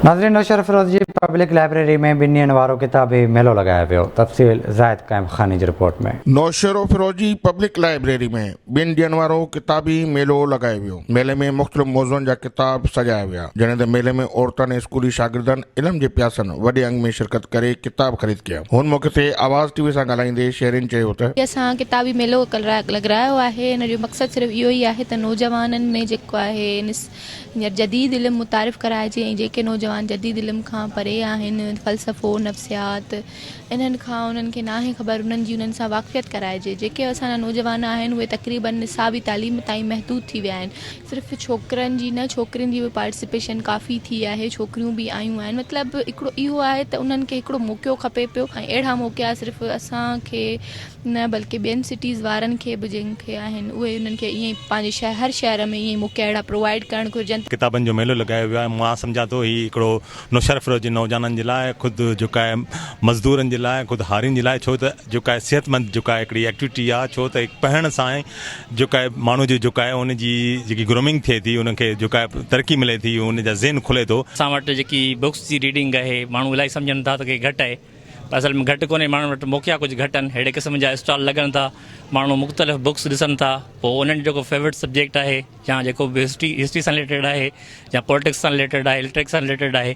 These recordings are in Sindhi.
ناظرين نوشهروفيروز جي پبلڪ لائبريري ۾ ٻن ڏينهن وارو ڪتابي ميلو لڳايو ويو، تفصيل زاهد قائم خاني جي رپورٽ ۾. نوشهروفيروز جي پبلڪ لائبريري ۾ ٻن ڏينهن وارو ڪتابي ميلو لڳايو ويو، ميلي ۾ مختلف موضوعن جا ڪتاب سجايا ويا، جڏهن ته ميلي ۾ عورتن ۽ اسڪولي شاگردن علم جي پياسن وڏي انگ ۾ شرڪت ڪري ڪتاب خريد ڪيا، هن موقعي تي آواز ٽي وي سان ڳالهائيندي شهرين چيو ته. اسان ڪتابي ميلو لڳرايو آهي ان جو مقصد صرف اهو ئي آهي ته نوجوانن ۾ جيڪو آهي هينئر جديد علم متعارف ڪرائجي ۽ جيڪي نوجوان جديد علم کان پري آهن، فلسفو، نفسيات، انهن کان انهن کي ناهي خبر انهن جي انهن سان واقفيت ڪرائجي. جيڪي اسان جا نوجوان آهن اهي تقريبن نصابي تعليم تائين محدود ٿي ويا آهن. صرف ڇوڪرن جي نه ڇوڪرين جي به پارٽيسپيشن ڪافي ٿي آهي، ڇوڪريون به آيون آهن مطلب هڪڙو اهو آهي ته انهن کي هڪڙو موقعو کپي پيو ۽ اهڙا موقعا صرف اسان کي نه بلڪه ٻين سٽيز وارن کي به جن کي آهن اهي انهن کي ائين ئي پنهنجي شهر هر شهر ۾ ائين ئي موقعا اهڙا پرووائيڊ ڪرڻ گهرجن. ڪتابن جو ميلو لڳايو ويو آهي مان سمجهان ٿو هي هڪڙو نوشهروفيروز جي نوجوانن جي لاء خود جيڪا آهي مزدورن جي لاء خود هارين جي لاء ڇو ته جيڪا آهي صحتمند جيڪا آهي هڪڙي ايڪٽيوٽي آهي ڇو ته پڙهڻ سان جيڪا آهي ماڻهو جي جيڪا آهي ان جي جيڪي گرومنگ ٿئي ٿي ان کي جيڪا آهي ترقي ملي ٿي ان جا ذهن کلي ٿو. اسان وٽ جيڪي بڪس جي ريڊنگ آهي ماڻهو الائي سمجهن ٿا ته ڪي گهٽ آهي پر اصل ۾ گهٽ ڪونهي ماڻهن وٽ موقعا ڪجهه گهٽ آهن اهڙي قسم جا اسٽال لڳن ٿا ماڻهو مختلف بڪس ڏسن ٿا پوء انهن جو جيڪو فيورٽ سبجيڪٽ آهي يا جيڪو به هسٽري هسٽري سان رليٽيڊ آهي يا پوليٽڪس سان رليٽيڊ آهي لٽريچر سان رليٽيڊ آهي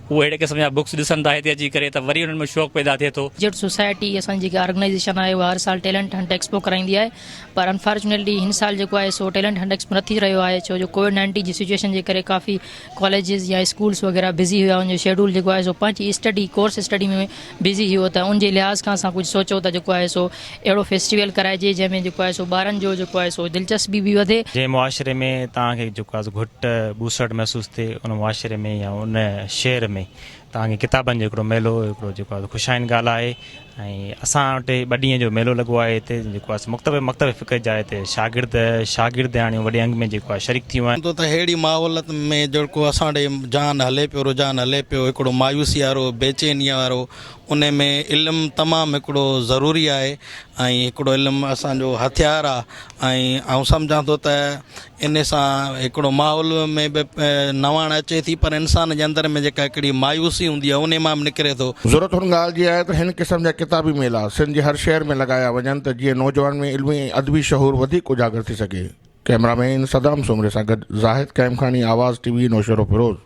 اهي اهڙي قسم جا بڪس ڏسن ٿا هتي اچي ڪري ته وري انهن ۾ شوق پيدا ٿئي ٿو. جيٽ سوسائٽي اسان جي جيڪا آرگنائيزيشن آهي اها هر سال ٽيلنٽ هنٽ ايڪسپو ڪرائيندي آهي پر انفارچونيٽلي هن سال جيڪو آهي سو ٽيلنٽ هنٽ ايڪسپو نه ٿي رهيو آهي ڇو جو ڪووڊ نائنٽين جي سچويشن جي ڪري ڪافي ڪاليجز يا اسڪولس وغيره بزي هيا ان جو شيڊول جيڪو آهي سو پنهنجي اسٽڊي ڪورس اسٽڊي ۾ بزي هيو ته ان جي لحاظ کان اسان ڪجهه سوچيو ته جيڪو آهي سو اهڙو فيسٽيول ڪرائجي جنهن ۾ جيڪو آهي سو ٻارن جو جيڪو آهي سو دلچسپي به وڌي. جنهن معاشري ۾ توهان کي جيڪو آهي سو گهٽ ٻوسٽ محسوس ٿئي ان معاشري ۾ يا ان شهر ۾ توهان کي ڪتابن جو هڪڙو ميلو هڪڙو جيڪو آهي خوش آئند ڳالهه آهي ۽ اسان وٽ ٻه ڏينهن جو ميلو لڳو آهي هتي جيڪو آهي مختلف مختلف فڪر جا هتي شاگرد شاگردياڻيون وڏي انگ ۾ جيڪو آهي شريڪ ٿيون آهن. ٿو ته ههڙي ماحول ۾ جيڪو اسان ڏي جهان هلي پيو رجحان هلي پيو هڪڙو مايوسي وارو بيچيني وارو ان ۾ علم تمام هڪڙو ضروري آهي ۽ هڪڙو علم اسان جو هٿيار آهي ۽ آئون سمجهان ٿو ته ان سان هڪڙو ماحول ۾ به نواڻ اچي ٿي پر انسان جي اندر ۾ جيڪا هڪڙي مايوسي هوندي آهي انهي مان به نڪري ٿو. ضرورت هن ڳالهه جي آهي ته هن قسم جا ڪتابي ميلا سنڌ جي هر شهر ۾ لڳايا وڃن ته جيئن نوجوانن ۾ علمي ۽ ادبي شعور وڌيڪ اجاگر ٿي سگهي. ڪئميرا مين صدام سومري سان گڏ زاهد قائمخاني، آواز ٽي وي، نوشهروفيروز.